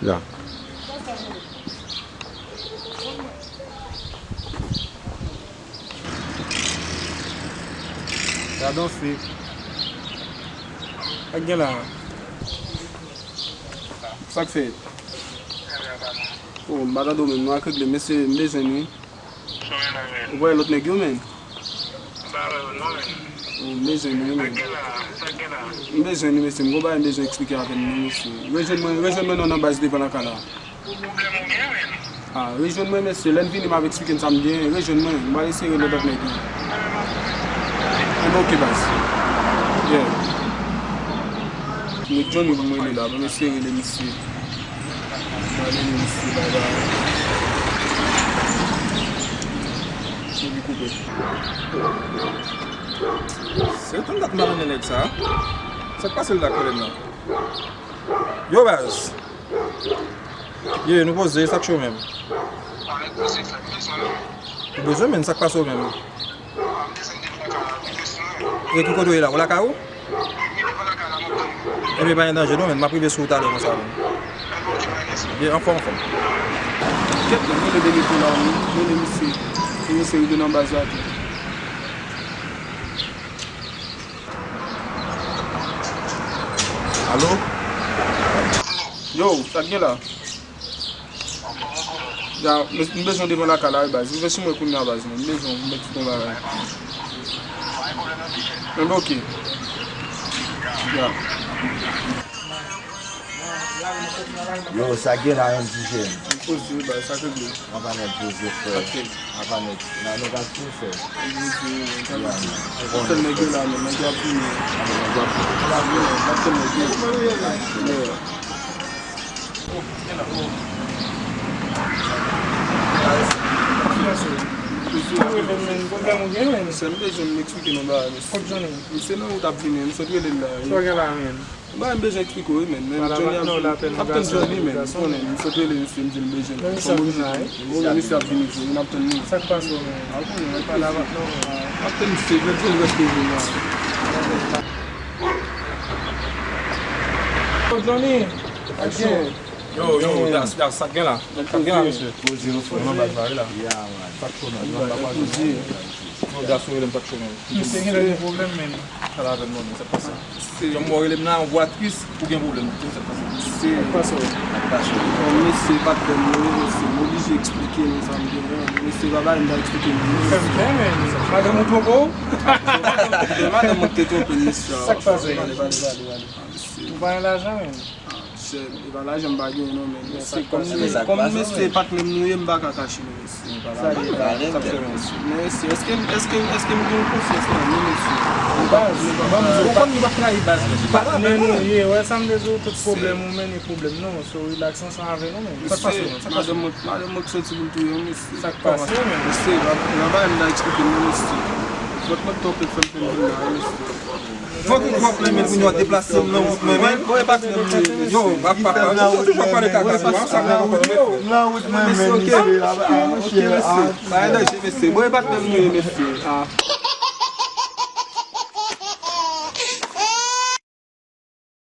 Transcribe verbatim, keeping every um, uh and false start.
La. Gadon fi. Sa k gen la? Sa k fèt? Oh, m pa tande w menm, nou ak regle, mesye, m bezwen nou wi. Ou wè lòt nèg yo, menm? M pa wè yo non, menm. Oh, m bezwen nou wi, menm. Sa k gen la? Sa k gen la? M bezwen nou, mesye, m gon bagay m bezwen eksplike avè nou, mesye. Rejwenn mwen, rejwenn mwen non, nan baz devan lakay la. Ki pwoblèm ou gen, menm? Ah, rejwenn mwen, mesye. Lè n vini, m ap eksplike n sa m gen. Rejwenn mwen. M pral eseye rele lòt nèg yo. Enben, oke, baz. Yeah. M ret Johnny pou m rele la. Ban m eseye rele misye. M pral rele misye, bye bye. Epi koupe. Se tann dat m pa tande nèg sa. Sa k pase l la, kòlèg lan? Yo, baz. Ye, nou poze, sa k cho menm? Ou bezwen, menm, sa k pase w menm? E ki kote w ye la? Ou lakay ou? Ebyen, pa gen danje non, menm, m ap rive sou ou talè konsa, menm. Ye, anfòm, anfòm. Kèt, menm, rele Benito la, wi. Rele misye. Pou misye rive nan baz la tou. Alo? Yo, sa k gen la? Ya, m, m bezwen w devan lakay la wi, baz. Rive sou mwen kounye a, baz, mwen. M bezwen w pou m eksplike yon bagay. Enben, oke. Ya. Yo, sa k gen la menm, ti jèn? M poze, baz, sa k gen? Apa nèt poze, frè? Apa nèt? Apa nèt? Nan nou ka tou fè. M ap tann nèg yo la, men nèg yo ap vini. N ap tann nèg yo. Yeah. Sa m bezwen m eksplike nou bagay, mesye. Kot Johnny? Misye nan wout ap vini, m sot rele l la. Sa w gen la, menm? Bagay m bezwen eksplike w wi, menn. Menn, Johnny ap vini. N ap tann Johnny, menn. Ou konnen, m sot rele misye, m di l m bezwen l. Bon, men misye ap vini vre, n ap tann li. Sa k pase w, menn? A, ou konnen, n ap tann misye, menn, se l rèske vini la. Yo, Johnny, aksyon. Yo, yo, sa k gen la? Sa k gen la, mesye? Poze yo, frè. Nan baz la, wi la. Yo, Daso rele m, sa k cho menm? Misye genlè gen pwoblèm, menm. Pale avè m non, men sa k pase? Jan m wè w rele m nan yon vwa tris, ou gen pwoblèm, di m sa k pase. Sa k pase w? Bon, mesye, patnè m yo, mesye, m oblije eksplike nou sa m genyen. Mesye, pa bay m pa eksplike nou. Fè m pè, menm. Madanm ou twonpe w? Madanm mwen ki te twonpe m, mesye. Sa k pase? Pale, pale, pale, pale. Ou pa gen lajan, menm. Ah, chè, e pa lajan m pa genyen non, men mesye, kòm nou, kòm mesye patnè m nou ye, m pa ka kache nou, mesye. Sa k fè, mesye? Men mesye, èske, èske, èske m gen konfyans nan nou, mesye? Baz, ou konn nou pa trayi baz, mesye. Patnè nou ye, wè sa m te di w, tout pwoblèm ou menm e pwoblèm nou. So, relax ansanm avè nou, men. Sa k pase, men? Sa k pase? Madanm mwen, madanm mwen ki soti pou l touye w, mesye. Sa k pase, men? Mesye, nan bagay m ta eksplike nou, mesye. Vant mwen twò plen fè m fè m vin la, mesye. Fòk ou twò plen, men pou nou deplase m nan wout mwen, men. Bon, e patnè m li ye, mesye. Yo, pa, pa, pa, ou toujou ap pale kaka, pa sa nan wout mwen. Nan wout mwen, men, mesye. Mesye, oke, mesye. Pa gen danje, mesye. Bon, e patnè m li ye, mesye. Ah.